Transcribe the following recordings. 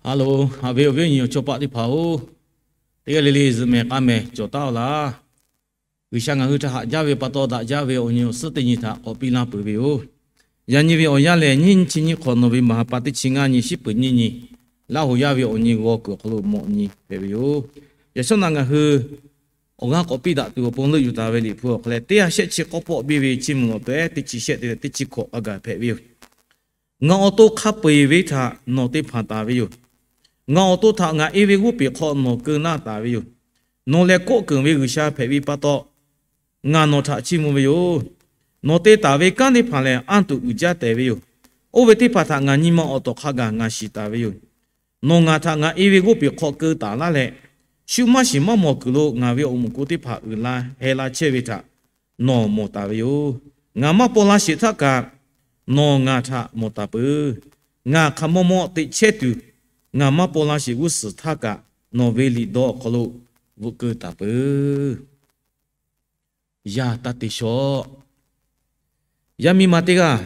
Hello, haꞈ ve awˬ viˉ awˬ nyi awˬ chawˇ paˆ teˇ hpaˍ-oˬ, teˇ g'aˇ le le zuhꞈ mehˍ k'a mehˍ cawˬ taˉ-aw laˇ. G'uiˬsha ngaˬ hui htaꞈ haꞈ jaˇ ve pa taw daꞈ jaˇ ve awˬ nyi awˬ suhˉ teˇ nyi htaꞈ k'awꞈ piˇ laˇ peuˬ ve yoˬ. Yaꞈ nyi ve awˬ yanˇ lehˬ, nyiˇ nyi chi nyiˇ hk'awꞈ nawˬ ve maˍ ha pa teˇ chi ngaˇ nyi shiˉ peuˬ nyiˇ nyi, Laˇ hoˍ yaˇ ve awˬ nyi g'aw kuiˬ awˬ hk'aw lo mawꞈ nyi hpehꞈ ve yoˬ. Yaꞈ shawˉ naꞈ ngaˬ hui awˬ g'aˇ k'awꞈ piˇ daꞈ tuˬ awˬ pon leuˆ yuˬ taˍ ve Liꞈ hpu awˬ hk'aw leh, teˇ ha shehˆ chi k'awˇ pawˆ biˇ ve Chiˇ mvuh awˬ pehˉ teˇ chi shehˆ te leh teˇ chi hkawꞈ a gaˬ hpehꞈ ve yoˬ. Ngaˬ awˬ to hk'a peu-eˬ ve htaꞈ nawˬ te hpanˍ taˍ ve yoˬ. Ngaˬ awˬ to htaꞈ ngaˬ e ve g'oˇ peˬ hk'aw nawˬ keu laˇ taˍ ve yoˬ. Nawˬ lehˬ kawˆ keunˍ ve G'uiˬsha hpehꞈ ve pa taw, ngaˬ nawˬ htaꞈ chiˇ mvuh ve yoˬ. Nawˬ te taˍ ve kanˉ teˇ hpaˍ lehˬ, anˇ tuˬ uiˍ jaˇ tehˬ ve yoˬ. Oˇ ve teˇ hpaˍ htaꞈ ngaˬ nyi ma awˬ tawˍ hk'a gaˬ ngaˬ shiˍ taˍ ve yoˬ. Nawˬ ngaˬ htaꞈ ngaˬ e ve g'oˇ peˬ hk'aw keu taˍ laˇ leh, shu maˇ shiˍ maˇ mawˬ kuiˬ lo ngaˬ ve awˬ moˍ ko teˇ hpaˍ uiˍ la heh la chehˇ ve htaꞈ nawˬ mawˬ taˍ ve yoˬ. Ngaˬ maˇ paw la sheˍ htaˇ kaꞈ, nawˬ ngaˬ htaꞈ mawˬ taˍ peuˬ. Ngaˬ hk'aˬ maw maw teꞈ chehˇ tuˬ, ngaˬ maˇ paw la sheˍ g'uˇ suhˍ htaˇ kaꞈ, nawˬ ve liꞈ dawˇ awˬ hk'aw lo bvuhꞈ keu taˍ peuˬ. Yaˇ taˇ te shawˉ. Yaˇ miˇ ma teˇ g'aˇ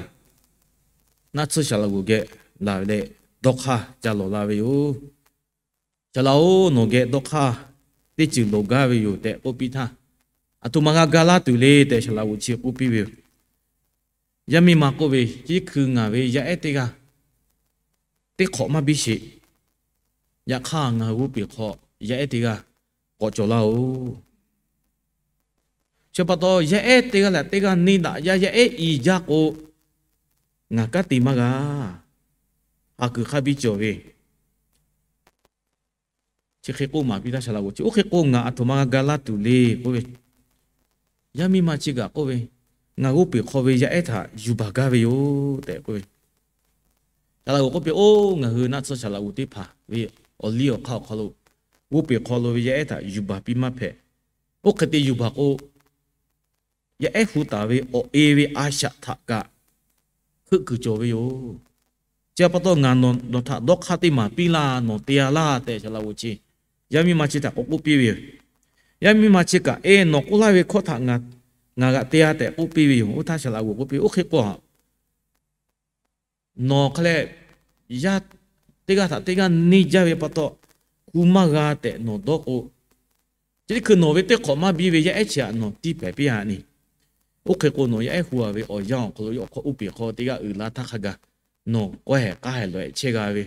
naˆ tsuhˇ Saˍ laꞈ g'oˍ geh laˬ ve leh, dawˇ hk'aˇ ca lawˬ la ve yoˬ. Saˍ laꞈ-oˬ, nawˬ geh dawˇ hk'aˇ teˇ ceuˬ lawˬ gaˇ ve yoˬ tehꞈ k'oˆ piˇ htaˇ, aˬ htoꞈ ma g'a ga laˇ tuˬ le tehꞈ Saˍ laꞈ g'oˍ chi k'oˆ piˇ ve yoˬ. Yaˇ miˇ ma k'oˆ ve, Chi teˇ hkui ngaˬ ve yaˇ ehˉ teˇ g'aˇ teˇ hk'awꞈ maˇ biˇ sheˍ. Yaꞈ hk'aˇ, ngaˬ hui g'oˇ peˬ hk'aw yaˇ ehˉ teˇ g'aˇ k'awꞈ cawˬ laˇ-oˬ. Chi pa taw, yaˇ ehˉ teˇ g'aˇ lehˬ teˇ g'aˇ neˇ daꞈ yaˇ, yaˇ ehˉ i jaˇ k'o, ngaˬ kanˉ te maˇ g'a. Haˍ kuiˬ hk'a biˇ cawˬ ve. Chi hk'e k'oˆ maˍ piˇ htaˇ, Saˍ laꞈ g'oˍ chi, Oˇ hk'e k'o, ngaˬ aˬ htoꞈ ma g'a ga laˇ tuˬ le k'oˆ ve, yaˇ miˇ ma chi kaꞈ k'oˆ ve, Ngaˬ g'oˇ peˬ hk'aw ve yaˇ ehˉ htaꞈ yuˬ baˬ gaˇ ve yoˬ tehꞈ k'oˆ ve. Saˍ laꞈ g'oˍ k'oˆ piˇ, Oˇ, ngaˬ hui naˆ tsuhˇ Saˍ laꞈ g'oˍ teˇ hpaˍ ve awˬ liˇ awˬ hk'aˇ awˬ hk'aw lo, g'oˇ peˬ hk'aw lo ve yaˇ ehˉ htaꞈ yuˬ baˬ piˇ maˇ hpehꞈ. Oˇ hk'e te yuˬ baˬ k'o, yaˇ ehˉ hu taˍ ve awˬ e ve a shaꞈ htaꞈ kaꞈ heuˆ kuiˬ cawˬ ve yoˬ. Chi pa taw, ngaˬ nawˬ htaꞈ dawˇ hk'aˇ teˇ maˬ piˇ laˇ, nawˬ te-a laˇ tehꞈ Saˍ laꞈ g'oˍ chi, yaˇ miˇ ma chi htaꞈ k'awꞈ k'oˆ piˇ ve yoˬ. Yaˇ miˇ ma chi kaꞈ, E, nawˬ k'oˆ laˇ ve hkawˇ htaꞈ ngaˬ g'aꞈ te-a tehꞈ k'oˆ piˇ ve yoˬ. Oˇ htaˇ Saˍ laꞈ g'oˍ k'oˆ piˇ, Oˇ hk'e k'o, nawˬ hk'a leh yaˇ teˇ g'aˇ htaꞈ teˇ g'aˇ neˇ jaˇ ve pa taw, hku maˇ g'a tehꞈ nawˬ dawˇ k'o, chi teˇ hkui nawˬ ve teˇ hk'awꞈ maˇ biˇ ve yaˇ ehˉ chi htaꞈ nawˬ tiˇ pehˍ piˇ-a ni. Oˇ hk'e k'o, nawˬ yaˇ ehˉ hu-a ve awˬ yanˇ awˬ hk'aw lo, yawˇ hk'aw oˇ peˬ hk'aw teˇ g'aˇ uiˍ la htaˇ hk'a gaˬ, nawˬ kawehˬ k'aˉ hehˍ lawˬ-ehˍ chehˇ g'a ve,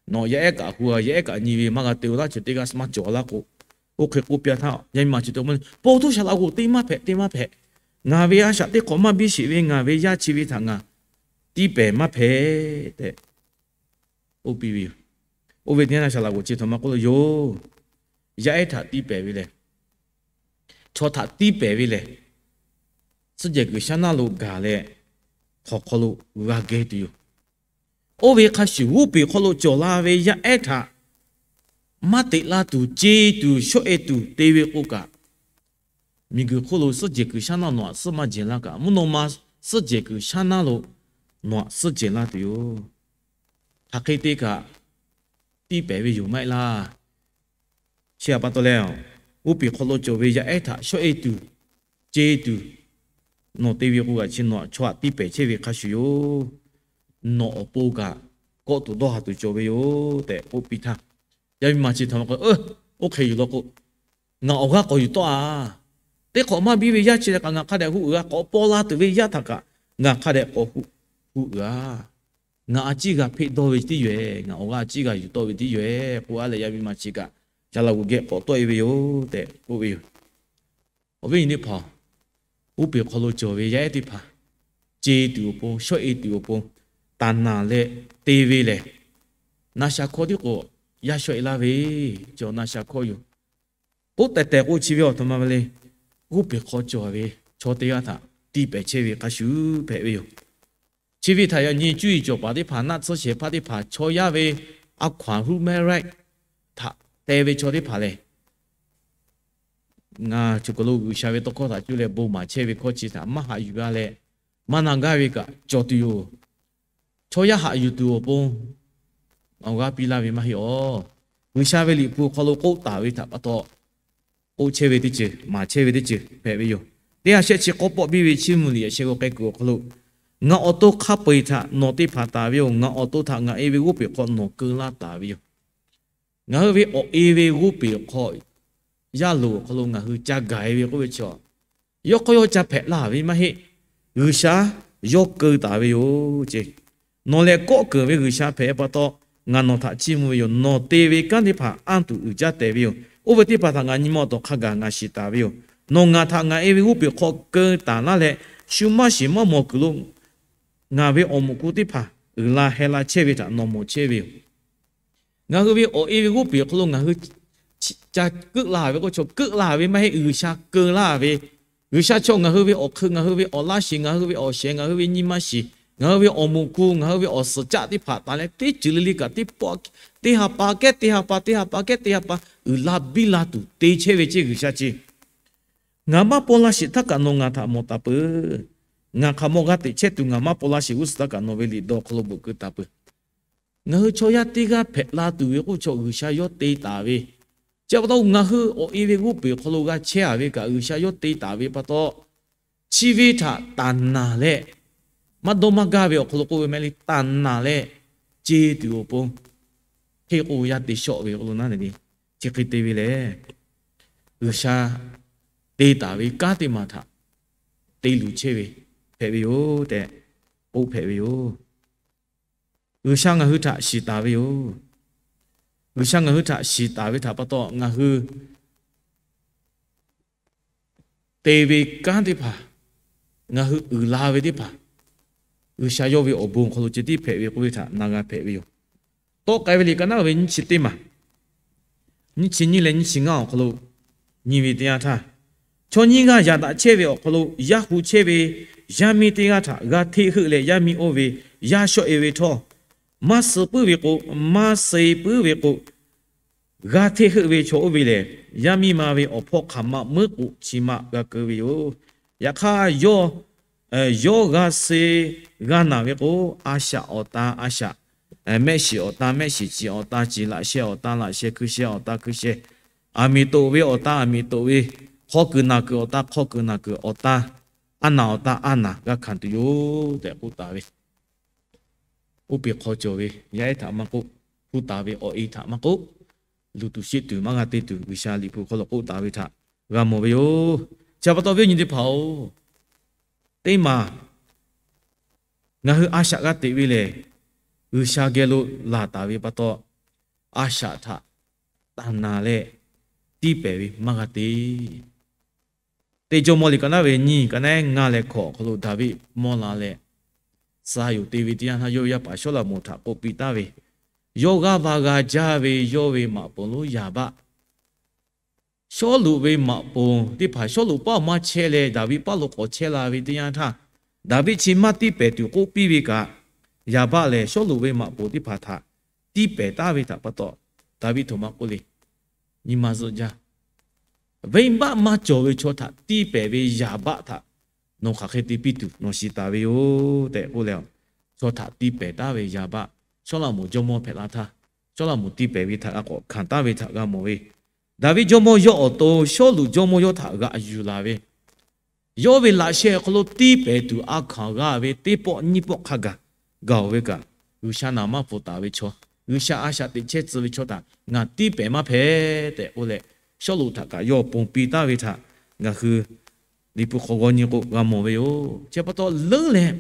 nawˬ yaˇ ehˉ kaꞈ hu-a, yaˇ ehˉ kaꞈ nyi ve maˇ g'a te-o laˇ, chi teˇ g'aˇ maˇ cawˬ laˇ k'o, oˇ hk'e k'oˆ piˇ-a htaˇ, yaˇ miˇ ma chi teˇ maˇ, Paw htoˇ Saˍ laꞈ g'oˍ te maˇ hpehꞈ, te maˇ hpehꞈ. Ngaˬ ve a shaꞈ teˇ hk'awꞈ maˇ biˇ sheˍ ve ngaˬ ve yaˇ chi ve htaꞈ ngaˬ tiˇ pehˍ maˇ hpehꞈ tehꞈ k'oˆ piˇ ve yoˬ. Oˇ ve teˇ yanˇ Saˍ laꞈ g'oˍ chi htaꞈ maˇ k'oˆ lo yoˬ. Yaˇ ehˉ htaꞈ tiˇ pehˍ ve lehˬ, chaw htaꞈ tiˇ pehˍ ve lehˬ, suhˆ jehˬ kuiˬ shaˉ naˇ lo gaˬ leh, hk'aw hk'aw lo g'a geh tuˬ yoˬ. Oˇ ve hk'a shuˍ, g'oˇ peˬ hk'aw lo cawˬ la ve yaˇ ehˉ htaꞈ maˇ teꞈ la tuˬ, ce tuˬ, shawˆ-e tuˬ te ve k'o kaꞈ, miˬguiˬ hk'oˆ lo suhˆ jehˬ kuiˬ shaˉ naˇ nawˬ htaꞈ suhˆ maˇ jehˬ laˇ kaꞈ, mvuhˇ naw ma suhˆ jehˬ kuiˬ shaˉ naˇ lo nawˬ htaꞈ suhˆ jehˬ laˇ tuˬ yoˬ. Hk'aˬ hk'e te kaꞈ, tiˇ pehˍ ve yoˬ maˇ heˆ laˇ. Chi htaꞈ pa taw leh, g'oˇ peˬ hk'aw lo cawˬ ve yaˇ ehˉ htaꞈ shawˆ-e tuˬ, ce tuˬ nawˬ te ve k'o kaꞈ, chi nawˬ chaw htaꞈ tiˇ pehˍ chehˇ ve hk'a shuˍ yoˬ. Nawˬ awˬ pon kaꞈ kawˆ tuˬ dawˇ ha tuˬ cawˬ ve yoˬ tehꞈ k'oˆ piˇ htaˇ, yaˇ miˇ ma chi htaꞈ maˇ k'o, Oˇ hk'e yoˬ law k'o, ngaˬ awˬ g'aˇ k'awꞈ yuˬ tawˆ-a. Teˇ hk'awꞈ maˇ biˇ ve yaˇ chi lehˬ kaꞈ ngaˬ hk'a dehꞈ hu uiˍ-a. K'awꞈ paw la tuˬ ve yaˇ htaꞈ kaꞈ ngaˬ hk'a dehꞈ k'awꞈ hu uiˍ-a. Ngaˬ a ciˉ g'a hpeˆ dawˇ ve tiˉ yoˬ-ehˍ. Ngaˬ awˬ g'aˇ a ciˉ g'a yuˬ tawˆ ve tiˉ yoˬ-ehˍ k'oˆ-a leh, yaˇ miˇ ma chi kaꞈ Saˍ laꞈ g'oˍ geh k'awꞈ tawˆ-e ve yoˬ tehꞈ k'oˆ ve yoˬ. Awˬ viˉ nyi teˇ hpaˍ, g'oˇ peˬ hk'aw lo cawˬ ve yaˇ ehˉ teˇ hpaˍ, ce tuˬ awˬ pon, shawˆ-e tuˬ awˬ pon, taˍ naˍ leh te ve lehˬ, naˍ shaˍ hkawˇ tiˉ k'o yaˇ shawˆ-e laˇ ve, cawˬ naˍ shaˍ hkawˇ yoˬ. Oˇ tehˬ tehˬ k'o chi ve awˬ htoꞈ ma ve le, g'oˇ peˬ hk'aw cawˬ ve chaw teˇ g'aˇ htaꞈ tiˇ pehˍ chehˇ ve hk'a shuˍ hpehꞈ ve yoˬ. Chi ve htaꞈ yaꞈ nyi cuˇ yiˍ cawˬ paˍ teˇ hpaˍ, naˆ tsuhˇ shehˍ hpaˇ teˇ hpaˍ, chaw yaˇ ve a hkaw-anˬ human rights htaꞈ te ve chaw teˇ hpaˍ lehˬ, ngaˬ cawˬ kaˬ lo G'uiˬsha ve tawˇ hkawˇ htaꞈ cuˇ leh bon maˍ chehˇ ve hkawˇ chi htaꞈ maˇ haꞈ yuˬ g'a leh, maˇ na gaˇ ve kaꞈ cawˬ tuˬ yoˬ. Chaw yaˇ haꞈ yuˬ tuˬ awˬ pon awˬ g'aˇ piˇ laˇ ve maˇ heˆ awˬ. G'uiˬsha ve Liꞈ hpu hk'aw lo k'oˆ taˍ ve htaꞈ pa taw, k'oˆ chehˇ ve teˇ ceuˬ, maˍ chehˇ ve teˇ ceuˬ hpehꞈ ve yoˬ. Teˇ ha shehˆ chi k'awˇ pawˆ biˇ ve Chiˇ mvuh liꞈ yaꞈ sheh g'aw k'ai kuiˬ awˬ hk'aw lo, Ngaˬ awˬ to hk'a peu-eˬ htaꞈ nawˬ te hpanˍ taˍ ve yoˬ. Ngaˬ awˬ to htaꞈ ngaˬ e ve g'oˇ peˬ hk'aw nawˬ keu laˇ taˍ ve yoˬ. Ngaˬ hui ve awˬ e ve g'oˇ peˬ awˬ hk'aw, yaˇ loˍ awˬ hk'aw lo ngaˬ hui ca gaˬ e ve k'oˆ ve chi, yawˇ hk'aw yawˇ ca hpehꞈ la ve maˇ heˆ. G'uiˬsha yawˇ keu taˍ ve yoˬ ce. Nawˬ lehˬ kawˆ keunˍ ve G'uiˬsha hpehꞈ pa taw, ngaˬ nawˬ htaꞈ chiˇ mvuh ve yoˬ. Nawˬ te ve kanˉ teˇ hpaˍ anˇ tuˬ uiˍ jaˇ tehꞈ ve yoˬ. Oˇ ve teˇ hpaˍ htaꞈ ngaˬ nyi ma awˬ tawˍ hk'a gaˬ ngaˬ shiˍ taˍ ve yoˬ. Nawˬ ngaˬ htaꞈ ngaˬ e ve g'oˇ peˬ hk'aw keu taˍ laˇ leh, shu maˇ shiˍ maˇ mawˬ kuiˬ lo ngaˬ ve awˬ muꞈ ku teˇ hpaˍ uiˍ la heh la chehˇ ve htaꞈ nawˬ mawˬ chehˇ ve yoˬ. Ngaˬ hui ve awˬ e ve g'oˇ peˬ awˬ hk'aw lo ngaˬ hui ca keuˆ la ve k'o, chaw keuˆ la ve maˇ heˆ, G'uiˬsha keu laˇ ve. G'uiˬsha chaw ngaˬ hui ve awˬ hk'eun, ngaˬ hui ve awˬ laˇ shiˍ, ngaˬ hui ve awˬ shehˍ, ngaˬ hui ve nyi ma shiˍ, ngaˬ hui ve awˬ muꞈ ku, ngaˬ hui ve awˬ suhˍ caˆ teˇ hpaˍ taˍ leh teˇ ceuˬ le le kaꞈ teˇ pawˆ, teˇ ha pa kehˉ teˇ ha pa, teˇ ha pa kehˉ teˇ ha pa uiˍ la biˇ la tuˬ te chehˇ ve ceˇ G'uiˬsha ceˇ. Ngaˬ maˇ paw la sheˍ htaˇ kaꞈ nawˬ ngaˬ htaꞈ mawˬ taˍ peuˬ. Ngaˬ hk'aˬ mawˇ g'aˇ teꞈ chehˇ tuˬ ngaˬ maˇ paw la sheˍ g'uˇ suhˍ htaˇ kaꞈ nawˬ ve liꞈ dawˇ awˬ hk'aw lo bvuhꞈ keu taˍ peuˬ. Ngaˬ hui chaw yaˇ teˇ g'aˇ hpehꞈ la tuˬ ve k'oˆ chaw G'uiˬsha yawˇ te taˍ ve, chi pa taw ngaˬ hui awˬ e ve g'oˇ peˬ awˬ hk'aw lo g'a chehˇ a ve kaꞈ G'uiˬsha yawˇ te taˍ ve pa taw, chi ve htaꞈ taˍ naˍ leh, maˇ dawˇ maˇ gaˇ ve awˬ hk'aw lo k'oˆ ve mehˆ le, taˍ naˍ leh ce tuˬ awˬ pon, hk'e k'o yaˇ te shawˆ ve k'o lo naˉ le, chi hk'e te ve lehˬ, G'uiˬsha te taˍ ve kanˉ teˇ maˬ htaꞈ te luˬ chehˇ ve hpehꞈ ve yoˬ tehꞈ k'oˆ hpehꞈ ve yoˬ. G'uiˬsha ngaˬ hui htaꞈ shiˍ taˍ ve yoˬ. G'uiˬsha ngaˬ hui htaꞈ shiˍ taˍ ve htaꞈ pa taw ngaˬ hui te ve kanˉ teˇ hpaˍ, ngaˬ hui uiˍ la ve teˇ hpaˍ, G'uiˬsha yawˇ ve awˬ bon awˬ hk'aw lo ceh tiˉ hpehꞈ ve k'oˆ ve htaꞈ na g'a hpehꞈ ve yoˬ. Tawˆ k'ai ve liꞈ ka naˉ ve nyiˇ chi teˇ maˬ, nyiˇ chi nyiˇ leh nyiˇ chi ngaˇ awˬ hk'aw lo nyi ve teˇ yanˇ htaˇ, chaw nyiˇ g'aˇ yaꞈ daꞈ chehˇ ve awˬ hk'aw lo yaˇ hu chehˇ ve yaˇ miˇ teˇ g'aˇ htaꞈ g'a hteˇ heuˆ leh yaˇ miˇ oˇ ve yaˇ shawˆ e ve htawˇ, maˇ suh puiˉ ve k'o, maˇ suh e puiˉ ve k'o, g'a hteˇ heuˆ ve chaw oˇ ve lehˬ, yaˇ miˇ ma ve awˬ hpawˇ hk'aˬ ma meuˉ k'o chi ma g'a keu ve yoˬ. Yaꞈ hk'aˇ, yawˇ g'a suh g'a naˬ ve k'o, a shaꞈ awˬ ta a shaꞈ, mehˆ shiˍ awˬ ta mehˆ shiˍ, ciˍ awˬ ta ciˍ, laꞈ sheh awˬ ta laꞈ sheh, hkui sheh awˬ ta hkui sheh, aˬ miˍ toꞈ ve awˬ ta aˬ miˍ toꞈ ve, hk'aw kuiˬ naˬ kuiˬ awˬ ta hk'aw kuiˬ naˬ kuiˬ awˬ ta, a naˬ awˬ ta a naˬ g'a hkanˍ tuˬ yoˬ tehꞈ k'oˆ taˍ ve, oˇ peˬ hk'aw cawˬ ve yaˇ ehˉ htaꞈ maˇ k'oˆ, hpu taˍ ve awˬ e htaꞈ maˇ k'oˆ, luˬ tuˬ sheˆ tuˬ maˇ g'a te tuˬ G'uiˬsha liꞈ hpu hk'aw lo k'oˆ taˍ ve htaꞈ g'a mawˬ ve yoˬ. Chi pa taw viˉ awˬ nyi teˇ hpaˍ-oˬ, teˇ maˬ ngaˬ hui a shaꞈ g'a teꞈ ve lehˬ, G'uiˬsha geh lo laˬ taˍ ve pa taw, a shaꞈ htaꞈ taˍ naˍ leh tiˇ pehˍ ve maˇ g'a te. Teˇ Jawˇmawˇ liꞈ ka naˉ ve nyiˇ ka naˉ ngaˇ leh hkawꞈ awˬ hk'aw lo Daˍviˆ mawˇ la leh, suh yoˬ te ve teˇ yanˇ htaˇ yawˇ ve yaˇ paˍ Sawˉlaꞈmonˍ htaꞈ k'oˆ piˇ taˍ ve, yawˇ g'aˇ va g'a jaˇ ve yawˇ ve maꞈ poˍ lonˉ Yaˍbaˆ, Sawˉluꞈ ve maꞈ poˍ teˇ hpaˍ Sawˉluꞈ paˉ awˬ maˇ chehˇ leh Daˍviˆ paˉ lo k'awꞈ chehˇ la ve teˇ yanˇ htaˇ, Daˍviˆ chi maˇ tiˇ pehˍ tuˬ k'oˆ piˇ ve kaꞈ, Yaˍbaˆ lehˬ Sawˉluꞈ ve maꞈ poˍ teˇ hpaˍ htaꞈ tiˇ pehˍ taˍ ve htaꞈ pa taw, Daˍviˆ htoꞈ ma k'oˆ le, nyi ma zuhˆ jaˇ. Venˇbaˆ maˇ cawˬ ve chaw htaꞈ tiˇ pehˍ ve Yaˍbaˆ htaꞈ nawˬ hk'aˬ hk'e te piˇ tuˬ nawˬ shiˍ taˍ ve yoˬ tehꞈ k'oˆ leh, chaw htaꞈ tiˇ pehˍ taˍ ve Yaˍbaˆ, Sawˉlaꞈmonˍ jawˇmawˇ hpehꞈ la htaˇ, Sawˉlaꞈmonˍ tiˇ pehˍ ve htaꞈ g'a k'awꞈ hkanˍ taˍ ve htaꞈ g'a mawˬ ve, Daˍviˆ jawˇmawˇ yawˇ awˬ to Sawˉluꞈ jawˇmawˇ yawˇ htaꞈ g'aꞈ yuˬ laˬ ve, yawˇ ve laꞈ sheh awˬ hk'aw lo tiˇ pehˍ tuˬ a hkanˍ g'a ve teˇ pawˆ nyiˇ pawˆ hk'a gaˬ gaˬ-oˬ ve kaꞈ, G'uiˬsha naˍ maˇ pfuhˍ taˍ ve chaw, G'uiˬsha a shaꞈ teꞈ chehˇ tcuh ve chaw htaꞈ ngaˬ tiˇ pehˍ maˇ hpehꞈ tehꞈ k'oˆ leh, Sawˉluꞈ htaꞈ kaꞈ yawˇ ponˬ piˇ taˍ ve htaꞈ ngaˬ hui Liꞈ hpu hk'aw g'aw nyi k'o g'a mawˬ ve yoˬ. Chi pa taw leuˉ leh,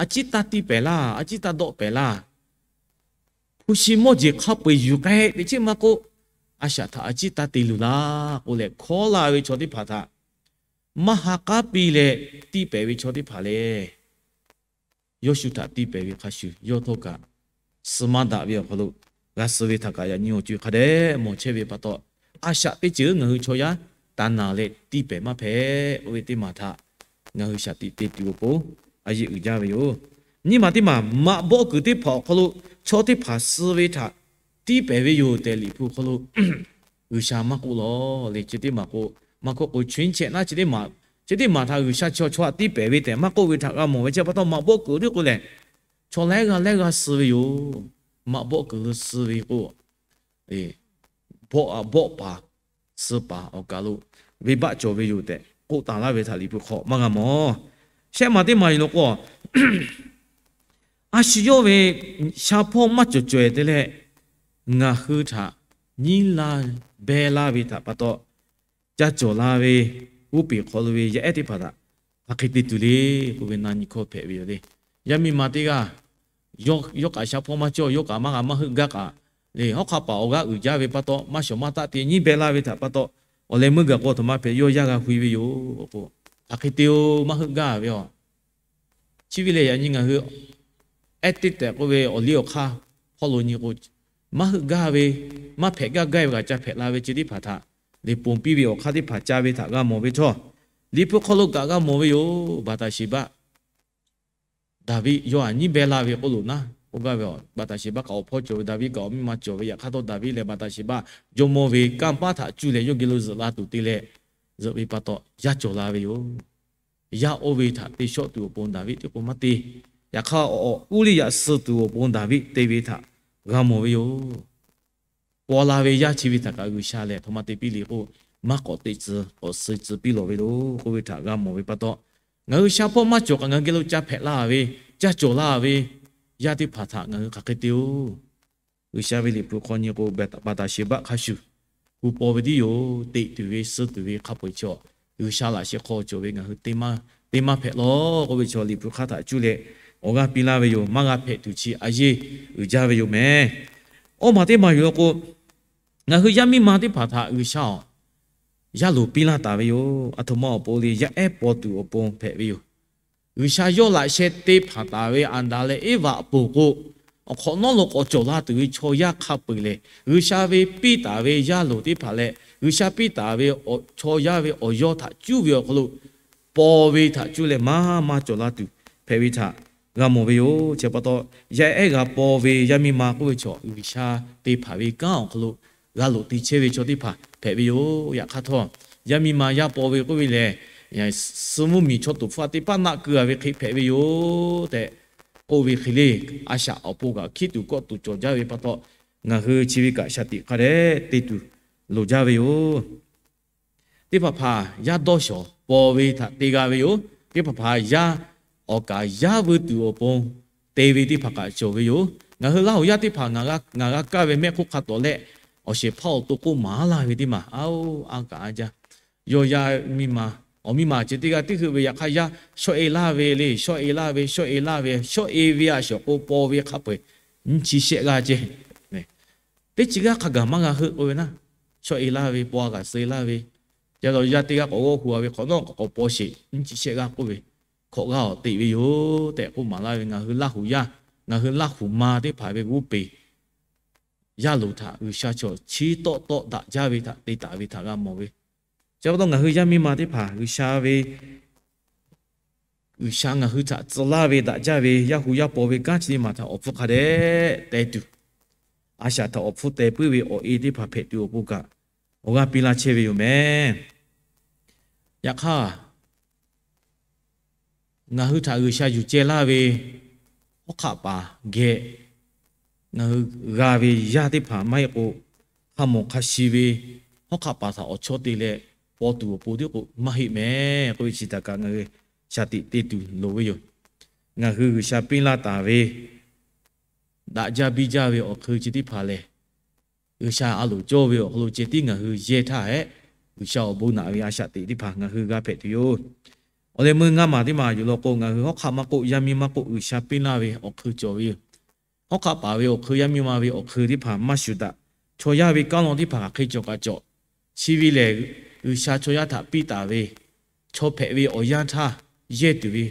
a ciˉ taˇ tiˇ pehˍ laˇ, a ciˉ taˇ dawˆ pehˍ laˇ. Hpu shi mawˇ jeˬ hk'a peu-eˬ yuˬ k'ai teꞈ chiˉ maˇ k'oˆ, a shaꞈ htaꞈ a ciˉ taˇ te luˬ laˇ k'oˆ leh hkawˉ laˇ ve chaw teˇ hpaˍ htaꞈ maˇ ha k'aˉ piˇ leh tiˇ pehˍ ve chaw teˇ hpaˍ lehˬ, Yawˇshuˆ htaꞈ tiˇ pehˍ ve hk'a shuˍ, yawˇ htawˇ kaꞈ suh maˇ daꞈ ve awˬ hk'aw lo g'a suh ve htaꞈ kaꞈ yaꞈ nyi awˬ co-e hk'a dehꞈ mawˬ chehˇ ve pa taw, a shaꞈ teˇ ceuˬ ngaˬ hui chaw yaˇ taˍ naˍ leh tiˇ pehˍ maˇ hpehꞈ k'oˆ ve teˇ maˬ htaꞈ ngaˬ hui shaˍ tiꞈ te tuˬ awˬ pon a yeˆ uiˍ jaˇ ve yoˬ. Nyiˇ maˬ teˇ maˬ, maꞈ bawˆ kuiˬ teˇ hpaˍ awˬ hk'aw lo chaw teˇ hpaˍ suh ve htaꞈ tiˇ pehˍ ve yoˬ tehꞈ Liꞈ hpu hk'aw lo G'uiˬsha maˇ k'oˆ lawˬ le. Chi teˇ maˬ k'o, maˇ k'oˆ k'o, chi teˇ maˬ htaꞈ G'uiˬsha chaw chaw htaꞈ tiˇ pehˍ ve tehꞈ maˇ k'oˆ ve htaꞈ g'a mawˬ ve. Chi pa taw maꞈ bawˆ kuiˬ teˇ k'o lehˬ, chaw laiˉ g'aˇ laiˉ g'aˇ suh ve yoˬ. Maꞈ bawˆ kuiˬ lo suh ve k'o, bawˆ a bawˆ paˍ suh paˍ awˬ kaˬ lo venˇbaˆ cawˬ ve yoˬ tehꞈ k'oˆ taˍ laˇ ve htaꞈ Liꞈ hpu hk'aw maˇ g'a mawˬ. Shehˆ maˬ teˇ maˬ yoˬ law k'o, a shu yawˇ ve sha hpawˇ maˇ cawˬ caweh te leh, ngaˬ hui htaꞈ nyiˉ laˇ beh laˇ ve htaꞈ pa taw, ca cawˬ la ve g'oˇ peˬ hk'aw lo ve yaˇ ehˉ teˇ hpaˍ htaꞈ hk'aˬ hk'e te tuˬ le k'oˆ ve na nyi hkawˇ hpehꞈ ve yoˬ le. Yaˇ miˇ ma teˇ g'aˇ yawˇ kaꞈ sha hpawˇ maˇ cawˇ, yawˇ kaꞈ maˇ g'a maˇ heuˆ gaˇ k'aꞈ le, hawˉ hk'aˆ paˍ awˬ g'aˇ uiˍ jaˇ ve pa taw, maˇ shawˍ maˇ taˆ te nyiˉ beh laˇ ve htaꞈ pa taw, awˬ leh meuˇ gaˬ k'o aˬ htoꞈ ma hpehꞈ, yawˇ yaˇ g'a hui ve yoˬ k'o, hk'aˬ hk'e te-o maˇ heuˆ gaˇ ve a. Chi ve lehˬ, yaꞈ nyi ngaˬ hui ehˉ teˇ tehꞈ k'oˆ ve awˬ liˇ awˬ hk'aˇ hpawˇ lo nyi k'o, maˇ heuˆ gaˇ ve, maˇ hpehꞈ gaˇ gaˇ ve kaꞈ ca hpehꞈ la ve chi teˇ hpaˍ htaꞈ liꞈ ponˬ piˇ ve awˬ hk'aˇ teˇ hpaˍ ca ve htaꞈ g'a mawˬ ve htawˇ, Liꞈ hpu hk'aw lo kaꞈ g'a mawˬ ve yoˬ. Baˍtaˍsheˍbaˆ Daˍviˆ yawˇ htaꞈ nyiˉ beh laˇ ve k'oˆ loˬ naˉ k'oˆ gaˇ ve a. Baˍtaˍsheˍbaˆ kaꞈ awˬ hpawˇ cawˬ ve, Daˍviˆ kaꞈ awˬ miˇ ma cawˬ ve, yaꞈ hk'aˇ htawˇ Daˍviˆ lehˬ Baˍtaˍsheˍbaˆ jawˇmawˇ ve kanˇ paˆ htaꞈ cuˇ leh yawˇ geh lo zuhꞈ la tuˬ te leh, zuhꞈ ve pa taw yaˇ cawˬ la ve yoˬ. Yaˇ oˇ ve htaꞈ te shawˆ tuˬ awˬ pon Daˍviˆ teˇ k'o maˇ te. Yaꞈ hk'aˇ awˬ Uˇliˇyaꞈ suh tuˬ awˬ pon Daˍviˆ te ve htaꞈ g'a mawˬ ve yoˬ. Paw la ve yaˇ chi ve htaꞈ kaꞈ G'uiˬsha lehˬ aˬ htoꞈ ma te piˇ le k'o, maˇ k'awꞈ teꞈ tcuh k'awꞈ suh tcuh piˇ lawˬ ve yoˬ k'oˆ ve htaꞈ g'a mawˬ ve pa taw, ngaˬ hui sha hpawˇ maˇ cawˬ kaꞈ ngaˬ hui geh lo ca hpehꞈ la ve, ca cawˬ la ve yaˇ teˇ hpaˍ htaꞈ ngaˬ hui hk'aˬ hk'e te-o. G'uiˬsha ve Liꞈ hpu hk'aw nyi k'o, Baˍtaˍsheˍbaˆ hk'a shuˍ gu paw ve tiˉ yoˬ. Teꞈ tuˬ ve, suh tuˬ ve, hk'a peu-eˬ chaw G'uiˬsha laꞈ sheh hk'aw cawˬ ve ngaˬ hui te maˇ hpehꞈ law k'oˆ ve chaw Liꞈ hpu hk'aˇ htaꞈ cuˇ leh awˬ g'aˇ piˇ laˇ ve yoˬ. Maˇ g'a hpehꞈ tuˬ chi a yeˇ uiˍ jaˇ ve yoˬ mehˍ. Awˇ maˬ teˇ maˬ yuˬ law k'o, ngaˬ hui yaˇ miˇ ma teˇ hpaˍ htaꞈ G'uiˬsha awˬ yaˇ loˍ piˇ laˇ taˍ ve yoˬ. Aˬ htoꞈ ma awˬ pon le, yaˇ ehˉ paw tuˬ awˬ pon hpehꞈ ve yoˬ. G'uiˬsha yawˇ laꞈ sheh te hpanˍ taˍ ve Aˍdanˍ leh Eˇvaꞈ ponˬ k'o, awˬ hk'awꞈ nawˉ lo k'awꞈ cawˬ la tuˬ ve chaw yaˇ hk'a peu-eˬ lehˬ, G'uiˬsha ve piˇ taˍ ve yaˇ loˍ teˇ hpaˍ leh G'uiˬsha piˇ taˍ ve chaw yaˇ ve awˬ yawˇ htaꞈ cuˇ ve awˬ hk'aw lo paw ve htaꞈ cuˇ leh maˇ maˇ cawˬ la tuˬ hpehꞈ ve htaꞈ g'a mawˬ ve yoˬ. Chi pa taw, yaˇ ehˉ g'a paw ve yaˇ miˇ ma k'oˆ ve chaw G'uiˬsha te hpanˍ ve kanˉ awˬ hk'aw lo g'a loꞈ te chehˇ ve chaw teˇ hpaˍ hpehꞈ ve yoˬ. Yaꞈ hk'aˇ htawˇ, yaˇ miˇ ma yaˇ paw ve k'oˆ ve lehˬ, suh mvuhˇmiˬ chaw toˍ hpfuhˇ a teˇ paˆ naˆ keu-a ve hk'e hpehꞈ ve yoˬ tehꞈ k'oˆ ve hk'e le, a shaꞈ awˬ pon kaꞈ hkiˉ tuˬ kawˆ tuˬ cawˬ jaˇ ve pa taw, ngaˬ hui chi ve kaꞈ shaˍ tiꞈ hk'a dehꞈ te tuˬ loˍ jaˇ ve yoˬ. Teˇ hpaˍ hpaˍ yaˇ dawˇ shawˍ paw ve htaꞈ te g'a ve yoˬ. Teˇ hpaˍ hpaˍ yaˇ awˬ kaˍ yaˇ vuiˇ tuˬ awˬ pon te ve teˇ hpaˍ kaꞈ cawˬ ve yoˬ. Ngaˬ hui Laˇhuˍ yaˇ teˇ hpaˍ ngaˬ g'a kaˇ ve mehˆ hk'oˆ hk'a tawˍ leh, awˬ shehˍ hpaˇ awˬ to k'oˆ maˍ laˇ ve teˇ maˬ, aoˬ, a kaꞈ a jaˇ. Yawˇ yaˇ miˇ ma, awˬ miˇ ma ceh teˇ g'aˇ teˇ heuˆ ve yaꞈ hk'aˇ yaˇ shawˆ-e laˇ ve le, shawˆ-e laˇ ve, shawˆ-e laˇ ve, shawˆ-e ve a shawˍ k'o paw ve hk'a peu-eˬ nyiˇ chi shehˆ g'aˇ ceh. Teˇ chi g'aˇ hk'a gaˬ maˇ g'a heuˆ k'oˆ ve naˉ, shawˆ-e laˇ ve, paw a kaꞈ suh-e laˇ ve, ca la yaˇ teˇ g'aˇ k'awꞈ g'awˇ hu-a ve hk'awꞈ nawˉ k'awꞈ k'awꞈ paw sheˍ, nyiˇ chi shehˆ g'aˇ k'oˆ ve, hkawꞈ g'aˇ awˬ teꞈ ve yoˬ tehꞈ k'oˆ maˍ laˇ ve, ngaˬ hui Laˇhuˍ yaˇ, ngaˬ hui Laˇhuˍ ma teˇ hpaˍ ve g'oˇ peˬ yaˇ loˍ htaꞈ G'uiˬsha chaw chi tawˆ tawˆ daꞈ jaˇ ve htaꞈ te taˍ ve htaꞈ g'a mawˬ ve. Chi pa taw ngaˬ hui yaˇ miˇ ma teˇ hpaˍ G'uiˬsha ve G'uiˬsha ngaˬ hui htaꞈ tcuh laˇ ve daꞈ jaˇ ve yaˇ hu yaˇ paw ve kanˉ chi teˇ maˬ htaꞈ awˬ hpfuhˇ hk'a dehꞈ teh tuˬ, a shaꞈ htaꞈ awˬ hpfuhˇ teh puiˉ ve awˬ e teˇ hpaˍ hpehꞈ tuˬ awˬ pon kaꞈ awˬ g'aˇ piˇ laˇ chehˇ ve yoˬ mehˍ. Yaꞈ hk'aˇ, ngaˬ hui htaꞈ G'uiˬsha yuˬ ceh laˇ ve hawˉ hk'aˆ paˍ geh ngaˬ hui g'a ve yaˇ teˇ hpaˍ maˇ heˆ k'o, hk'a mawˬ hk'a shi ve hawˉ hk'aˆ paˍ htaꞈ awˬ chawˇ te leh paw tuˬ awˬ pon tiˉ k'o maˇ heˆ mehˍ k'oˆ ve chi htaꞈ kaꞈ ngaˬ hui shaˍ tiꞈ te tuˬ loˍ ve yoˬ. Ngaˬ hui G'uiˬsha piˇ laˇ taˍ ve daꞈ jaˇ biˇ jaˇ ve awˬ hk'eun chi teˇ hpaˍ lehˬ, G'uiˬsha a loˍ cawˇ ve awˬ hk'aw lo ceh tiˉ ngaˬ hui yehˇ htaˇ hehꞈ, G'uiˬsha awˬ bon naꞈ ve a shaꞈ teꞈ teˇ hpaˍ ngaˬ hui g'a hpehꞈ tuˬ yoˬ. Awˬ leh meuˇ ngaˇ maˬ teˇ maˬ yuˬ law k'o, ngaˬ hui hawˉ hk'aˆ maˇ k'oˆ, yaˇ miˇ maˇ k'oˆ, G'uiˬsha piˇ laˇ ve awˬ hk'eun cawˬ ve yoˬ. Hawˉ hk'aˆ paˍ ve awˬ hk'eun, yaˇ miˇ ma ve awˬ hk'eun teˇ hpaˍ maˇ shuˍ daꞈ. Chaw yaˇ ve kanˉ law teˇ hpaˍ hk'aˬ hk'e cawˬ kaꞈ cawˬ, chi ve lehˬ G'uiˬsha chaw yaˇ htaꞈ piˇ taˍ ve, chaw hpehꞈ ve awˬ yanˇ htaˇ yehˇ tuˬ ve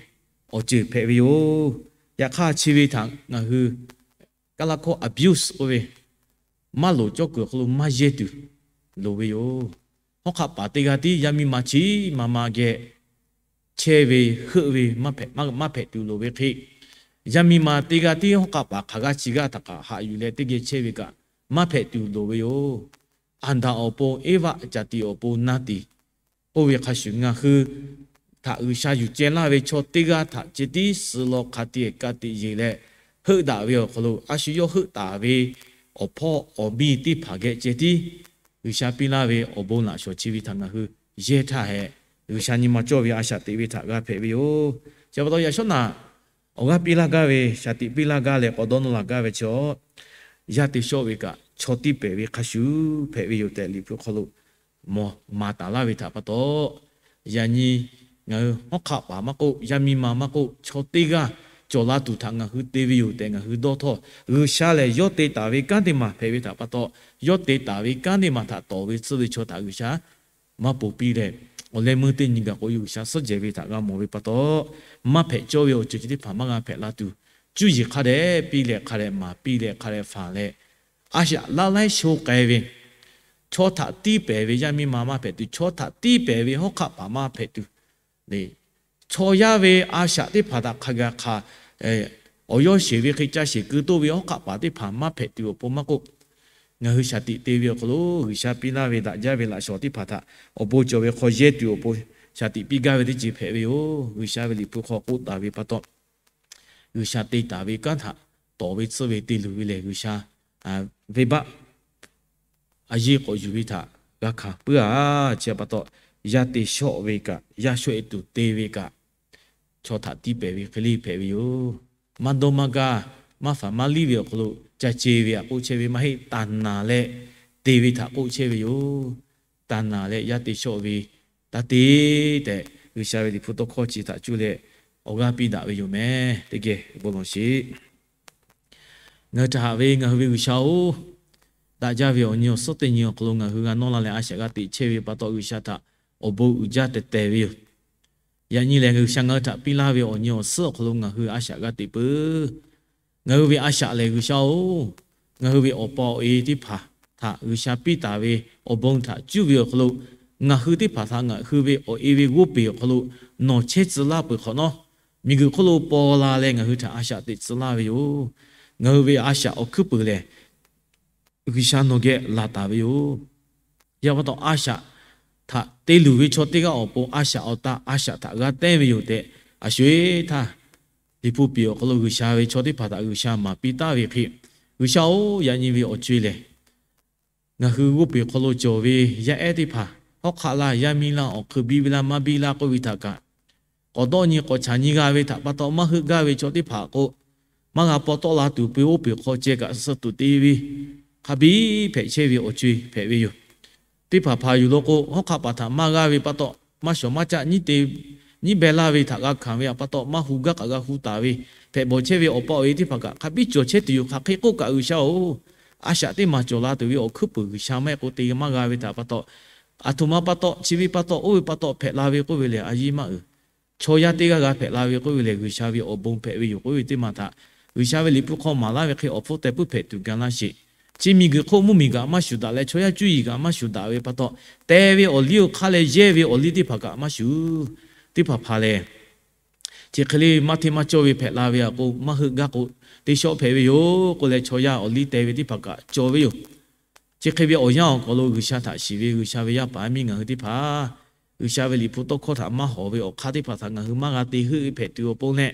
awˬ ceuˬ hpehꞈ ve yoˬ. Yaꞈ hk'aˇ chi ve htaꞈ ngaˬ hui Kaˇlaˇhkawˇ abuse k'oˆ ve, maˇ loˍ cawˇ kuiˬ awˬ hk'aw lo maˇ yehˇ tuˬ loˍ ve yoˬ. Hawˉ hk'aˆ paˍ teˇ g'aˇ tiˉ yaˇ miˇ ma chi ma ma geh chehˇ ve, heuˆ ve, maˇ hpehꞈ tuˬ loˍ ve hk'e, yaˇ miˇ ma teˇ g'aˇ tiˉ hawˉ hk'aˆ paˍ hk'aˬ g'aˇ chi g'aˇ htaꞈ kaꞈ haꞈ yuˬ leh teˇ geh chehˇ ve kaꞈ maˇ hpehꞈ tuˬ loˍ ve yoˬ. Aˍdanˍ awˬ pon, Eˇvaˆ caˬ tiꞈ awˬ pon na tiˍ k'oˆ ve hk'a shuˍ, ngaˬ hui htaꞈ G'uiˬsha yuˬ ceh laˇ ve chaw teˇ g'aˇ htaꞈ ceh tiˉ suh law hk'a tiꞈ ka tiꞈ yeˬ leh heuˆ daꞈ ve awˬ hk'aw lo, a shu yawˇ heuˆ taˍ ve awˬ hpawˇ awˬ miˇ teˇ hpaˍ geh ceh tiˉ G'uiˬsha piˇ laˇ ve awˬ bon laꞈ shawˍ chi ve htaꞈ ngaˬ hui yehˇ htaˇ hehꞈ, G'uiˬsha nyi ma cawˇ ve a shaꞈ teꞈ ve htaꞈ g'a hpehꞈ ve yoˬ. Chi pa taw yaꞈ shawˉ naꞈ awˬ g'aˇ piˇ laˇ gaˇ ve, shaˍ tiꞈ piˇ laˇ gaˇ leh k'awꞈ dawˇ nawˇ laˬ gaˇ ve chaw, yaˇ te shawˆ ve kaꞈ chaw tiˇ pehˍ ve hk'a shuˍ hpehꞈ ve yoˬ tehꞈ Liꞈ hpu hk'aw lo mawˬ maˍ taˍ laˇ ve htaꞈ pa taw, yaꞈ nyi ngaˬ hui hawˉ hk'aˆ paˍ maˇ k'oˆ, yaˇ miˇ ma maˇ k'oˆ, chaw teˇ g'aˇ cawˬ la tuˬ htaꞈ ngaˬ hui te ve yoˬ tehꞈ ngaˬ hui dawˇ htawˇ, G'uiˬsha lehˬ yawˇ te taˍ ve kanˉ teˇ maˬ hpehꞈ ve htaꞈ pa taw, yawˇ te taˍ ve kanˉ teˇ maˬ htaꞈ tawˍ ve tsuhˇ ve chaw htaꞈ G'uiˬsha maˇ ponˬ piˇ leh, awˬ leh meuˇ teˇ nyi gaˬ k'o, G'uiˬsha suhˉ jehˬ ve htaꞈ g'a mawˬ ve pa taw, maˇ hpehꞈ cawˇ ve awˬ ceuˬ chi teˇ hpaˍ maˇ g'a hpehꞈ la tuˬ, cuˇ yiˍ hk'a dehꞈ piˇ leh hk'a dehꞈ maˍ piˇ leh hk'a dehꞈ faˍ leh, a shaꞈ laˇ laiˉ sho k'ai ve, chaw htaꞈ tiˇ pehˍ ve yaˇ miˇ ma maˇ hpehꞈ tuˬ, chaw htaꞈ tiˇ pehˍ ve hawˉ hk'aˆ paˍ maˇ hpehꞈ tuˬ, chaw yaˇ ve a shaꞈ teˇ hpaˍ htaꞈ hk'a gaˬ hk'aˬ awˬ yawˇ sheˍ ve hk'e ca sheˍ keu toˆ ve hawˉ hk'aˆ paˍ teˇ hpaˍ maˇ hpehꞈ tuˬ awˬ pon maˇ k'oˆ, ngaˬ hui shaˍ tiꞈ te ve awˬ hk'aw lo G'uiˬsha piˇ laˇ ve daꞈ jaˇ ve laꞈ shawˍ teˇ hpaˍ htaꞈ awˬ bon cawˬ ve hk'aw yehˇ tuˬ awˬ pon shaˍ tiꞈ piˇ gaˇ ve teˇ ceuˬ hpehꞈ ve yoˬ. G'uiˬsha ve Liꞈ hpu hk'aw k'oˆ taˍ ve pa taw, G'uiˬsha te taˍ ve kanˉ htaꞈ tawˍ ve tsuhˇ ve te luˬ ve lehˬ, G'uiˬsha venˇbaˆ a yeˇ k'awꞈ yuˬ ve htaꞈ g'a hkanˍ puiˉ-a. Chi pa taw, yaˇ te shawˆ ve kaꞈ, yaˇ shawˆ-e tuˬ te ve kaꞈ, chaw htaꞈ tiˇ pehˍ ve hk'e le hpehꞈ ve yoˬ. Maˇ dawˇ maˇ gaˇ, maˇ faˍ maˇ liˇ ve awˬ hk'aw lo ca ce ve htaꞈ k'oˆ chehˇ ve maˇ heˆ. Taˍ naˍ leh te ve htaꞈ k'oˆ chehˇ ve yoˬ. Taˍ naˍ leh yaˇ te shawˆ ve taˇ te tehꞈ, G'uiˬsha ve Liꞈ hpu tawˇ hkawˇ chi htaꞈ cuˇ leh awˬ g'aˇ piˇ daꞈ ve yoˬ meh. Teˇ geh bon lawˬ sheˍ. Ngaˬ hui htaꞈ haꞈ ve ngaˬ hui ve G'uiˬsha-oˬ, daꞈ jaˇ ve awˬ nyi awˬ suhˉ teˇ nyi awˬ hk'aw lo ngaˬ hui g'a nawˇ laˇ leh a shaꞈ g'a teꞈ chehˇ ve pa taw, G'uiˬsha htaꞈ awˬ bon uiˍ jaˇ tehˬ tehˬ ve yoˬ. Yaꞈ nyi lehˬ, G'uiˬsha ngaˬ hui htaꞈ piˇ laˇ ve awˬ nyi awˬ suhˉ awˬ hk'aw lo ngaˬ hui a shaꞈ g'a teꞈ peuˬ. Ngaˬ hui ve a shaꞈ lehˬ, G'uiˬsha-oˬ, ngaˬ hui ve awˬ pa awˬ e teˇ hpaˍ htaꞈ G'uiˬsha piˇ taˍ ve awˬ bon htaꞈ cuˇ ve awˬ hk'aw lo, ngaˬ hui teˇ hpaˍ htaꞈ ngaˬ hui ve awˬ e ve g'oˇ peˬ awˬ hk'aw lo nawˬ chehˇ tcuh laˇ peuˬ hk'awꞈ nawˉ, miˬguiˬ hk'oˆ lo paw la leh ngaˬ hui htaꞈ a shaꞈ teꞈ tcuh laˇ ve yoˬ. Ngaˬ hui ve a shaꞈ awˬ hkuiˉ puiˍ lehˬ, G'uiˬsha nawˬ geh laˬ taˍ ve yoˬ. Yaꞈ pa taw, a shaꞈ htaꞈ te luˬ ve chaw teˇ g'aˇ awˬ pon a shaꞈ awˬ taˇ a shaꞈ htaꞈ g'a tehˉ ve yoˬ tehꞈ, a sho-eˬ htaˇ Liꞈ hpu piˍ awˬ hk'aw lo G'uiˬsha ve chaw teˇ hpaˍ htaꞈ G'uiˬsha maˍ piˇ taˍ ve hk'e, G'uiˬsha-oˬ, yaꞈ nyi ve awˬ co-e lehˬ, ngaˬ hui g'oˇ peˬ hk'aw lo cawˬ ve yaˇ ehˉ teˇ hpaˍ, hawˉ hk'aˆ laˇ, yaˇ miˇ laˇ, awˬ hk'eun biˇ ve laˇ maˇ biˇ laˇ k'oˆ ve htaꞈ kaꞈ, k'awꞈ dawˆ nyi k'awꞈ chaꞈ nyi g'a ve htaꞈ pa taw maˇ heuˆ gaˇ ve chaw teˇ hpaˍ k'o, maˇ g'a paw tawˆ la tuˬ pui oˇ peˬ hk'aw ceh kaꞈ suh tuˬ te ve, hk'a biˇ hpehꞈ chehˇ ve awˬ co-e hpehꞈ ve yoˬ. Teˇ hpaˍ hpaˍ yuˬ lo k'o, hawˉ hk'aˆ paˍ htaꞈ maˇ g'aˇ ve pa taw, maˇ shawˍ maˇ caˆ nyiˉ te nyiˉ beh laˇ ve htaꞈ g'a hkanˍ ve pa taw, maˇ hu gaˇ k'aꞈ g'a hu taˍ ve, hpehꞈ bawˬ chehˇ ve awˬ pa awˬ e teˇ hpaˍ kaꞈ hk'a biˇ cawˬ chehˇ tuˬ yoˬ. Hk'aˬ hk'e k'oˆ kaꞈ, G'uiˬsha-oˬ, a shaꞈ teˇ maˬ cawˬ la tuˬ ve awˬ hkuiˉ puiˍ G'uiˬsha maˇ heˆ k'o te maˇ g'a ve htaꞈ pa taw, aˬ htoꞈ ma pa taw, chi ve pa taw, oˇ ve pa taw hpehꞈ la ve k'oˆ ve lehˬ, a yiˇ maˇ uiˍ. Chaw yaˇ teˇ g'aˇ g'a hpehꞈ la ve k'oˆ ve lehˬ, G'uiˬsha ve awˬ bon hpehꞈ ve yoˬ k'oˆ ve teˇ maˬ htaꞈ G'uiˬsha ve Liꞈ hpu hk'aw maˍ laˇ ve hk'e, awˬ hpfuhˇ teh puiˉ hpehꞈ tuˬ ga laˇ sheˍ. Chi miˬguiˬ hk'oˆ mvuhˇmiˬ kaꞈ maˇ shuˍ daꞈ leh, chaw yaˇ cuˇ yiˍ kaꞈ maˇ shuˍ daꞈ ve pa taw, te ve awˬ liˇ awˬ hk'aˇ leh yehˇ ve awˬ liˇ teˇ hpaˍ kaꞈ maˇ shuˍ. Teˇ hpaˍ hpaˍ lehˬ, chi hk'e le maˇ hteˇ maˇ cawˇ ve hpehꞈ la ve a k'o, maˇ heuˆ gaˇ k'o, teˇ shawˉ hpehꞈ ve yoˬ k'oˆ leh, chaw yaˇ awˬ liˇ te ve teˇ hpaˍ kaꞈ cawˬ ve yoˬ. Chi hk'e ve awˬ yanˇ awˬ hk'aw lo G'uiˬsha htaꞈ shiˍ ve G'uiˬsha ve yaˇ paˍ yaˇ miˇ ngaˬ hui teˇ hpaˍ, G'uiˬsha ve Liꞈ hpu tawˇ hkawˇ htaꞈ maˇ hawˍ ve awˬ hk'aˇ teˇ hpaˍ htaꞈ ngaˬ hui maˇ g'a te heuˆ ve hpehꞈ tuˬ awˬ pon leh,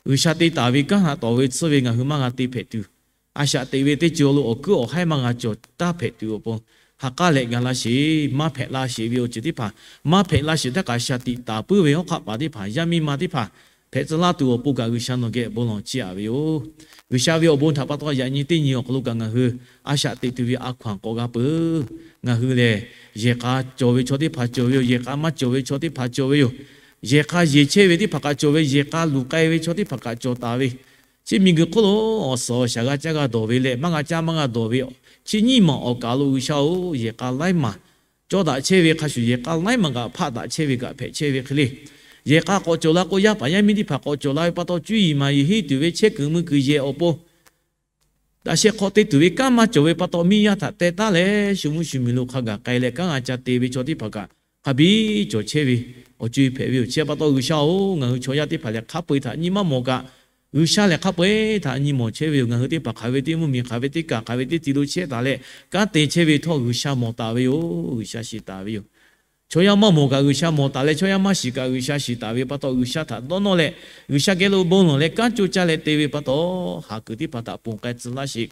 G'uiˬsha te taˍ ve kanˉ htaꞈ tawˍ ve tsuhˇ ve ngaˬ hui maˇ g'a te hpehꞈ tuˬ, a shaꞈ teꞈ ve teˇ ceuˬ awˬ lo awˬ kuiˉ awˬ haiˉ maˇ g'a cawˬ taˍ hpehꞈ tuˬ awˬ pon, ha k'aˉ leh ga laˇ sheˍ. Maˇ hpehꞈ la sheˍ ve awˬ ceuˬ teˇ hpaˍ, maˇ hpehꞈ la sheˍ htaˇ kaꞈ shaˍ tiꞈ taˍ puiˉ ve hawˉ hk'aˆ paˍ teˇ hpaˍ, yaˇ miˇ ma teˇ hpaˍ hpehꞈ tcuh laˇ tuˬ awˬ pon kaꞈ, G'uiˬsha nawˬ geh bon lawˬ chiˇ aꞈ ve yoˬ. G'uiˬsha ve awˬ bon htaꞈ pa taw, yaꞈ nyi teˇ nyi awˬ hk'aw lo kaꞈ ngaˬ hui a shaꞈ teꞈ tuˬ ve a hkaw-anˬ k'awꞈ g'a peuˬ. Ngaˬ hui lehˬ, yehˬ k'a cawˬ ve chaw teˇ hpaˍ cawˬ ve yoˬ. Yehˬ k'a maˇ cawˬ ve chaw teˇ hpaˍ cawˬ ve yoˬ. Yehˬ k'a yeˬ chehˇ ve teˇ hpaˍ kaꞈ cawˬ ve, yehˬ k'a luˬ k'ai ve chaw teˇ hpaˍ kaꞈ cawˬ taˍ ve, chi miˬguiˬ hk'oˆ lo awˬ suhˍ awˬ shaˍ g'a caˇ g'a dawˬ ve leh, maˇ g'a caˇ maˇ g'a dawˬ ve, chi nyiˇ maˬ awˬ kaˍ lo G'uiˬsha-oˬ, yehˬ k'a laiˉ maˬ cawˇ daꞈ chehˇ ve hk'a shuˍ, yehˬ k'a laiˉ maˬ kaꞈ hpaˆ daꞈ chehˇ ve kaꞈ hpehꞈ chehˇ ve hk'e le. Yehˬ k'a k'awꞈ cawˬ la k'o, yaˇ paˍ yaˇ miˇ teˇ hpaˍ k'awꞈ cawˬ la ve pa taw, cuˇ yiˍ maˍ yiˍ henˇ tuˬ ve chehˇ kuiˬ mui kuiˬ yehˬ awˬ pon daꞈ sheh hk'aw te tuˬ ve kanˉ maˇ cawˬ ve pa taw, miˇ yaˇ htaꞈ teh taˉ leh shu mvuhˇ shu miˬ lo hk'a gaˬ k'ai leh kanˉ g'a ca te ve chaw teˇ hpaˍ kaꞈ hk'a biˇ cawˬ chehˇ ve awˬ co-e hpehꞈ ve yoˬ. Chi pa taw G'uiˬsha-oˬ, ngaˬ hui chaw yaˇ teˇ hpaˍ lehˬ hk'a peu-eˬ htaꞈ nyi maˇ mawˬ kaꞈ, G'uiˬsha lehˬ hk'a peu-eˬ htaꞈ nyi mawˬ chehˇ ve yoˬ. Ngaˬ hui teˇ hpaˍ hk'aˬ ve teˇ mvuhˇmiˬ, hk'aˬ ve teˇ kaˬ, hk'aˬ ve teˇ ti lo chehˇ taˍ leh kanˉ te chehˇ ve htawˇ, G'uiˬsha mawˬ taˍ ve yoˬ. G'uiˬsha shiˍ taˍ ve yoˬ. Chaw yaˇ maˇ mawˬ kaꞈ G'uiˬsha mawˬ taˍ leh, chaw yaˇ maˇ shiˍ kaꞈ G'uiˬsha shiˍ taˍ ve pa taw, G'uiˬsha htaꞈ dawˇ nawˇ leh, G'uiˬsha geh lo bon lawˬ leh kanˉ coˇ caˇ leh te ve pa taw, haˍ kuiˬ teˇ hpaˍ htaꞈ ponˬ k'ai tcuh laˇ sheˍ.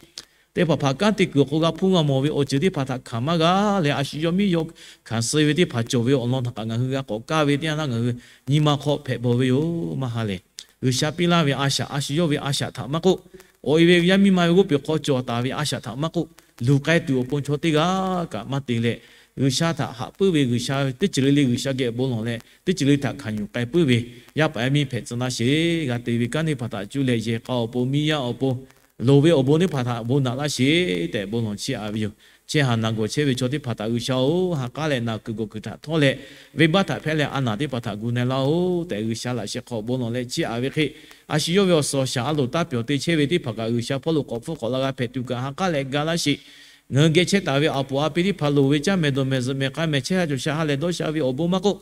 Teˇ hpaˍ hpaˍ kanˉ te kuiˬ awˬ hk'aw g'a hpuˇ g'a mawˬ ve awˬ ceuˬ teˇ hpaˍ htaꞈ hkanˍ maˇ g'a leh, a shu yawˇ miˇ yawˇ hkanˍ suh ve teˇ hpaˍ cawˬ ve awˬ lawn htaꞈ kaꞈ ngaˬ hui g'a k'awꞈ kaˇ ve teˇ yanˇ htaˇ ngaˬ hui nyi ma hk'aw hpehꞈ bawˬ ve yoˬ. Maˇ ha lehˬ, G'uiˬsha piˇ laˇ ve a shaꞈ, a shu yawˇ ve a shaꞈ htaꞈ maˇ k'oˆ, awˬ e ve yaˇ miˇ ma ve g'oˇ peˬ hk'aw cawˬ taˍ ve a shaꞈ htaꞈ maˇ k'oˆ, luˬ k'ai tuˬ awˬ pon chaw teˇ g'aˇ kaꞈ maˇ te leh, G'uiˬsha htaꞈ haꞈ puiˉ ve, G'uiˬsha teˇ ceuˬ le le G'uiˬsha geh bon lawˬ leh teˇ ceuˬ le htaꞈ hkanˍ yuˬ k'ai puiˉ ve, yaˇ paˍ yaˇ miˇ hpehꞈ tcuh laˇ sheˍ. G'a te ve kanˉ teˇ hpaˍ htaꞈ cuˇ leh yehˬ k'a awˬ pon, miˇ yaˇ awˬ pon, loˍ ve awˬ bon teˇ hpaˍ htaꞈ bon naꞈ laˇ sheˍ tehꞈ bon lawˬ chiˇ aꞈ ve yoˬ. Chehˇ haˍ naˬ gawˬ chehˇ ve chaw teˇ hpaˍ htaꞈ G'uiˬsha-oˬ, ha k'aˉ leh naˬ kuiˬ gawˬ kuiˬ htaꞈ htawˇ leh, venˇbaˆ htaꞈ hpehˇ leh a naˬ teˇ hpaˍ htaꞈ gu na laˇ-oˬ tehꞈ, G'uiˬsha laꞈ sheh hk'aw bon lawˬ leh chiˇ aꞈ ve hk'e, a shu yawˇ ve awˬ suhˍ awˬ shaˍ a loˍ taˇ pyawˬ te chehˇ ve teˇ hpaˍ kaꞈ G'uiˬsha hpawˇ lo k'awꞈ hpfuhˇ k'awꞈ la g'a hpehꞈ tuˬ kaꞈ ha k'aˉ leh ga laˇ sheˍ. Ngaˬ hui geh chehˇ taˍ ve a poˍ a pi teˇ hpaˍ loˍ ve caˇ mehˍ dawˬ mehˍ zuhꞈ mehˍ k'a mehˍ chehˇ sha cawˬ sha ha lehˬ dawˇ sha ve awˬ bon maˇ k'oˆ,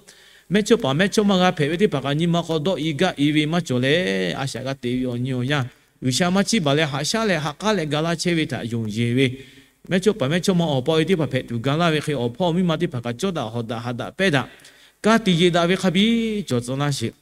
mehˇchawˇpaˍ mehˇchawˇma g'a hpehꞈ ve teˇ hpaˍ kaꞈ nyi ma hk'aw dawˆ i gaˆ i ve maˇ cawˬ leh, a shaꞈ g'a te ve awˬ nyi awˬ yanˇ, G'uiˬsha maˇ chiˇ baˬ leh haꞈ shaˉ leh ha k'aˉ leh ga laˇ chehˇ ve htaꞈ yonˍ yeˬ ve, mehˇchawˇpaˍ mehˇchawˇma awˬ pa ve teˇ hpaˍ hpehꞈ tuˬ ga laˇ ve hk'e, awˬ hpawˇ miˇ ma teˇ hpaˍ kaꞈ cawˇ daꞈ hawˍ daꞈ haꞈ daꞈ pehˇ daꞈ, kanˉ te yeˬ daꞈ ve hk'a biˇ cawˬ tcuh laˇ sheˍ.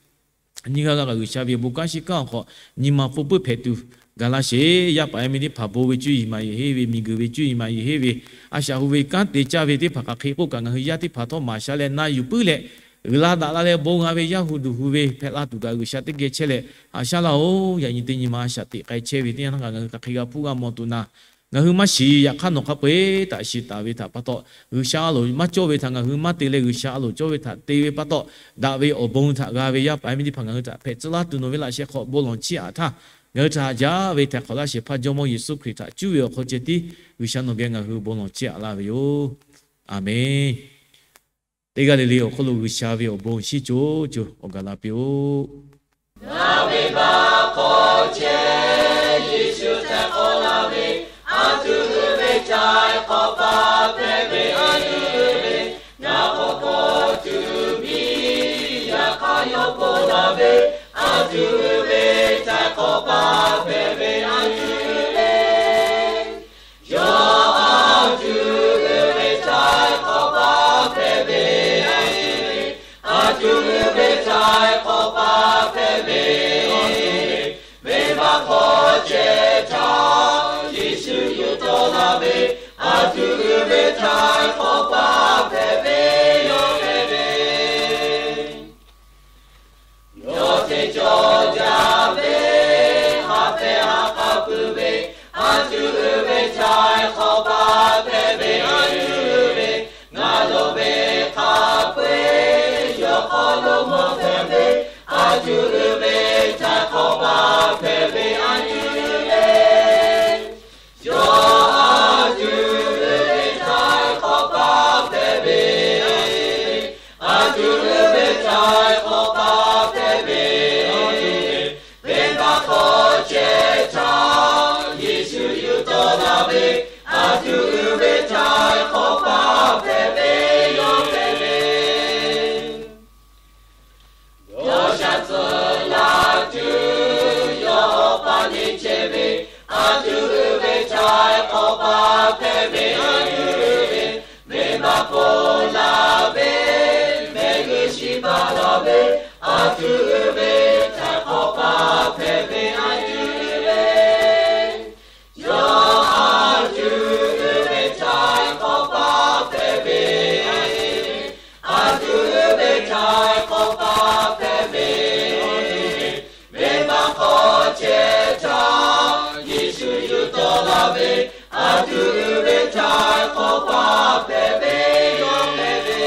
Nyiˇ g'aˇ g'aˇ kaꞈ G'uiˬsha ve awˬ bon kanˉ shiˍ kanˉ awˬ hk'aw nyi ma pfuhˇ puiˉ hpehꞈ tuˬ ga laˇ sheˍ. Yaˇ paˍ yaˇ miˇ teˇ hpaˍ bon ve cuˇ yiˍ maˍ yeˬ henˇ ve, miˬguiˬ ve cuˇ yiˍ maˍ yeˬ henˇ ve, a shaꞈ hu ve kanˉ te caˇ ve teˇ hpaˍ hk'aˬ hk'e k'oˆ kaꞈ, ngaˬ hui yaˇ teˇ hpaˍ htawˇ maˍ sha leh na yuˬ puiˉ leh, uiˍ la daꞈ la leh bon g'a ve yaˇ hu duˬ hu ve hpehꞈ la tuˬ kaꞈ G'uiˬsha teˇ geh chehˇ leh haꞈ shaˉ laˇ-oˬ. Yaꞈ nyi teˇ nyi ma a shaꞈ teꞈ k'ai chehˇ ve teˇ yanˇ htaˇ kaꞈ ngaˬ hui hk'aˬ hk'e g'a hpuˇ g'a mawˬ tuˬ na, ngaˬ hui maˇ shiˍ. Yaꞈ hk'aˇ nawˬ hk'a peu-eˬ htaꞈ shiˍ taˍ ve htaꞈ pa taw, G'uiˬsha a loˍ maˇ cawˇ ve htaꞈ ngaˬ hui maˇ te leh, G'uiˬsha a loˍ cawˇ ve htaꞈ te ve pa taw, daꞈ ve awˬ bon htaꞈ g'a ve yaˇ paˍ yaˇ miˇ teˇ hpaˍ ngaˬ hui htaꞈ hpehꞈ tcuh laˇ tuˬ nawˬ ve laꞈ sheh hk'aw bon lawˬ chiˇ aꞈ htaˇ, ngaˬ hui htaꞈ haꞈ jaˇ ve htaiˍ hk'awꞈ laˇ shehˍ hpaˇ Jawˇmawˇ Yeˍsuˆ Hkriꞈ htaꞈ cuˇ ve awˬ hk'aw ceh tiˉ G'uiˬsha nawˬ geh ngaˬ hui bon lawˬ chiˇ aꞈ laˇ ve yoˬ. Aˬmenˍ. Teˇ g'aˇ le le awˬ hk'oˆ lo G'uiˬsha ve awˬ bon shinˉ co co awˬ gaˬ la piˇ-oˆ. Ngaˬ ve baˆ hk'aw chehˇ Yeˍsuˆ htaiˍ hk'awꞈ laˇ ve, a tuˬ uiˍ ve htaiˍ hk'awꞈ paˇ hpehꞈ ve a tuˬ uiˍ ve, ngaˬ k'awꞈ k'awꞈ tuˬ miˇ yaꞈ hk'aˇ yawˇ k'oˆ laˇ ve, a tuˬ uiˍ ve htaiˍ hk'awꞈ paˇ hpehꞈ ve a tuˬ uiˍ ve, yawˇ a tuˬ uiˍ ve htaiˍ hk'awꞈ paˇ hpehꞈ ve a tuˬ uiˍ ve, a tuˬ uiˍ ve htaiˍ hk'awꞈ paˇ hpehꞈ ve a tuˬ uiˍ ve, venˇbaˆ hk'aw chehˇ htaˇ Yeˍsuˆ yuˬ tawˆ laˇ ve, a tuˬ uiˍ ve htaiˍ hk'awꞈ paˇ hpehꞈ ve yoˬ hpehꞈ ve. Yawˇ hteˇ cawˇ jaˇ ve, ha hpehˇ ha k'a pui ve, a tuˬ uiˍ ve htaiˍ hk'awꞈ paˇ hpehꞈ ve a tuˬ uiˍ ve, ngaˬ loˍ ve hk'a peu-eˬ yawˇ hk'aw lo mawˬ hpehꞈ ve, a tuˬ uiˍ ve htaiˍ hk'awꞈ paˇ hpehꞈ ve a tuˬ uiˍ ve, yawˇ a tuˬ uiˍ ve htaiˍ hk'awꞈ paˇ hpehꞈ ve, a tuˬ uiˍ ve htaiˍ hk'awꞈ paˇ hpehꞈ ve, venˇbaˆ hk'aw chehˇ htaˇ Yeˍsuˆ yuˬ tawˆ laˇ ve, a tuˬ uiˍ ve htaiˍ hk'awꞈ paˇ hpehꞈ ve yoˬ hpehꞈ ve. Yawˇ shaˍ tcuh laˇ tuˬ yawˇ awˬ pa neˇ chehˇ ve, a tuˬ uiˍ ve htaiˍ hk'awꞈ paˇ hpehꞈ ve a tuˬ uiˍ ve, venˇbaˆ hpfuhˇ laˇ ve mehˆ g'uˇ shiˍ baˬ laˇ ve, a tuˬ uiˍ ve htaiˍ hk'awꞈ paˇ hpehꞈ ve a tuˬ uiˍ ve, yawˇ a tuˬ uiˍ ve htaiˍ hk'awꞈ paˇ hpehꞈ ve, a tuˬ uiˍ ve htaiˍ hk'awꞈ paˇ hpehꞈ ve, venˇbaˆ hk'aw chehˇ htaˇ Yeˍsuˆ yuˬ tawˆ laˇ ve, a tuˬ uiˍ ve htaiˍ hk'awꞈ paˇ hpehꞈ ve yoˬ hpehꞈ ve.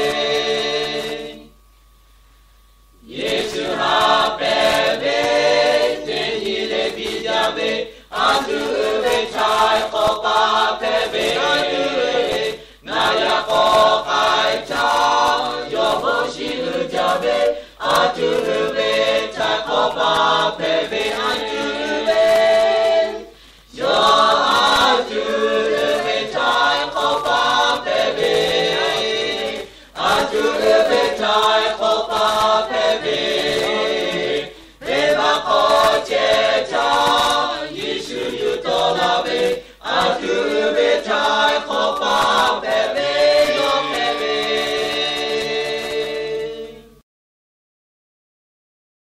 Yeˍsuˆ ha hpehꞈ ve, teˇ nyi leh biˇ jaˇ ve, a tuˬ uiˍ ve htaiˍ hk'awꞈ paˇ hpehꞈ ve a tuˬ uiˍ ve, ngaˬ yaꞈ k'aw k'ai htaˇ yawˇ bon shiˍ uiˍ jaˇ ve, a tuˬ uiˍ ve htaiˍ hk'awꞈ paˇ hpehꞈ ve a